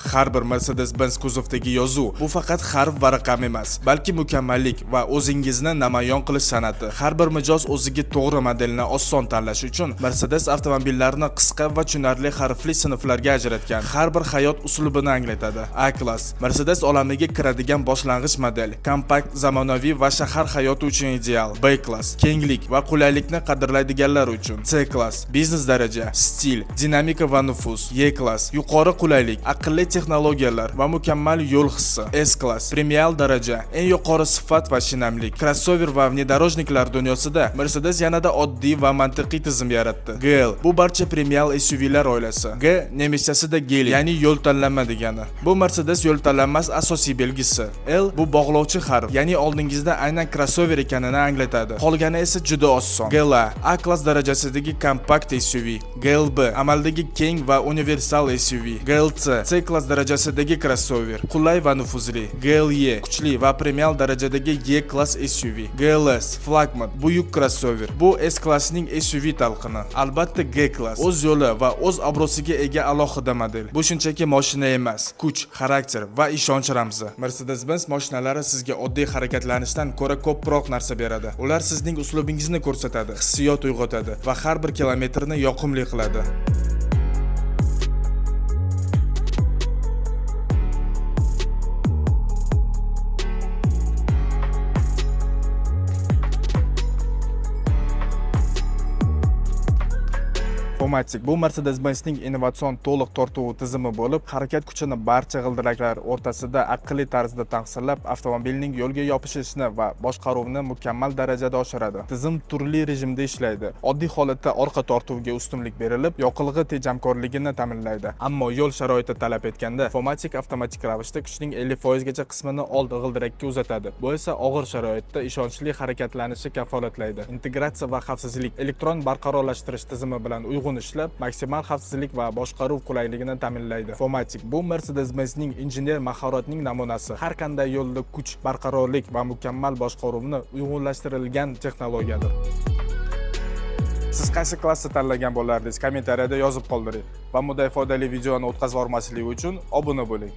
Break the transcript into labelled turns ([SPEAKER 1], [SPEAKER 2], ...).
[SPEAKER 1] Har bir Mercedes-Benz kuzovdagi yozuv bu faqat harf va raqam emas, balki mukammallik va o'zingizni namoyon qilish san'ati. Har bir mijoz o'ziga to'g'ri modelni oson tanlash uchun Mercedes avtomobillarini qisqa va tushunarli harfli sinflarga ajratgan. Har bir hayot uslubini anglatadi. A klass Mercedes olamiga kiradigan boshlang'ich model, kompakt, zamonaviy va shahar hayoti uchun ideal. B klass kenglik va qulaylikni qadrlaydiganlar uchun. C klass biznes daraja, stil, dinamika va nufuz. E klass yuqori qulaylik, aqlli texnologiyalar va mukammal yo'l hissi. S klass premial daraja, eng yuqori sifat va shinamlik. Crossover va внедорожник lar dunyosida Mercedes yanada oddiy va mantiqiy tizim yaratdi. GL bu barcha premial SUVlar oilasi. G nemischasida Gel, ya'ni yo'l tanlama degani. Bu Mercedes yo'l tanlanmas asosiy belgisi. L bu bog'lovchi harf, ya'ni oldingizda aynan crossover ekanini anglatadi. Qolgani esa juda oson. GLA A klass darajasidagi kompakt SUV. GLB amaldagi keng va universal SUV. GLC C klass darajasidagi crossover, qulay va nufuzli. GLE kuchli va premial darajadagi E klass SUV. GLS flagman buyuk crossover. Bu S klassining SUV talqini. Albatta, G klass o'z yo'li va o'z obro'siga ega alohida model. Bu shunchaki mashina emas, kuch, xarakter va ishonch ramzi. Mercedes-Benz mashinalari sizga oddiy harakatlanishdan ko'ra ko'proq narsa beradi. Ular sizning uslubingizni ko'rsatadi, hissiyot uyg'otadi va har bir kilometrni yoqimli qiladi. 4MATIC bu Mercedes-Benz'ning innovatsion to'liq tortuv tizimi bo'lib, harakat kuchini barcha g'ildiraklar o'rtasida aqlli tarzda taqsimlab, avtomobilning yo'lga yopishishini va boshqaruvni mukammal darajada oshiradi. Tizim turli rejimda ishlaydi. Oddiy holatda orqa tortuvga ustunlik berilib, yoqilg'i tejamkorligini ta'minlaydi. Ammo yo'l sharoiti talab etganda 4MATIC avtomatik ravishda kuchning 50% gacha qismini old g'ildirakka uzatadi. Bu esa og'ir sharoitda ishonchli harakatlanishni kafolatlaydi. Integratsiya va xavfsizlik elektron barqarorlashtirish tizimi bilan uyg'un ishlab, maksimal xavfsizlik va boshqaruv qulayligini ta'minlaydi. 4MATIC bu Mercedes-Benz'ning injener mahoratining namunasi. Har qanday yo'lda kuch, barqarorlik va mukammal boshqaruvni uyg'unlashtirilgan texnologiyadir. Siz qaysi klassni tanlagan bo'lardingiz? Kommentariyada yozib qoldiring. Va bunday foydali videoni o'tkazib yubormaslik uchun obuna bo'ling.